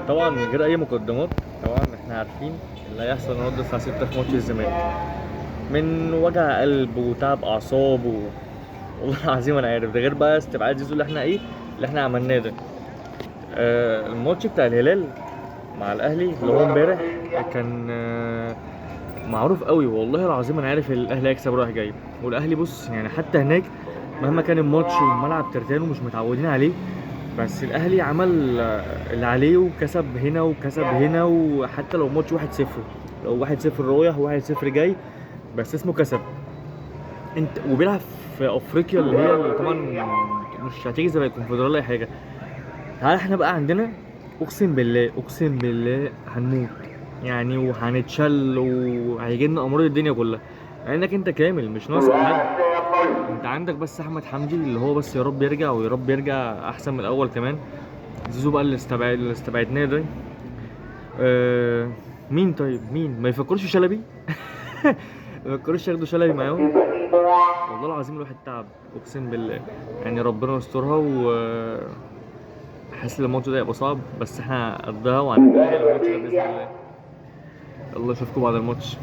طبعا من غير اي مقدمات، طبعا احنا عارفين اللي هيحصل النهارده الساعة 6 في ماتش الزمالك، من وجع قلب وتعب اعصاب والله العظيم انا عارف ده، غير بقى استبعاد زيزو اللي احنا ايه اللي احنا عملناه ده. الماتش بتاع الهلال مع الاهلي اللي هو امبارح كان معروف قوي، والله العظيم انا عارف الاهلي هيكسب رايح جاي. والاهلي بص يعني حتى هناك مهما كان الماتش والملعب ترتان ومش متعودين عليه، بس الاهلي عمل اللي عليه وكسب هنا وكسب هنا، وحتى لو ماتش 1-0، لو 1-0 رايح و1-0 جاي، بس اسمه كسب. انت وبيلعب في افريقيا اللي هي اللي طبعا مش هتيجي زي الكونفدراليه ولا اي حاجة. تعالى احنا بقى عندنا اقسم بالله اقسم بالله هنموت يعني، وهنتشل وهيجي لنا امراض الدنيا كلها، مع انك انت كامل مش ناقصك حد. انت عندك بس احمد حمدي اللي هو بس يا رب يرجع، ويا رب يرجع احسن من الاول كمان. زيزو بقى اللي استبعدناه ده. مين طيب؟ مين ما يفكروش في شلبي؟ ما يفكروش ياخدوا شلبي معاهم؟ والله العظيم الواحد تعب اقسم بالله يعني، ربنا يسترها. و حاسس ان الماتش ده هيبقى صعب، بس احنا قدها وهنتأهل الماتش ده باذن الله. يلا اشوفكم بعد الماتش.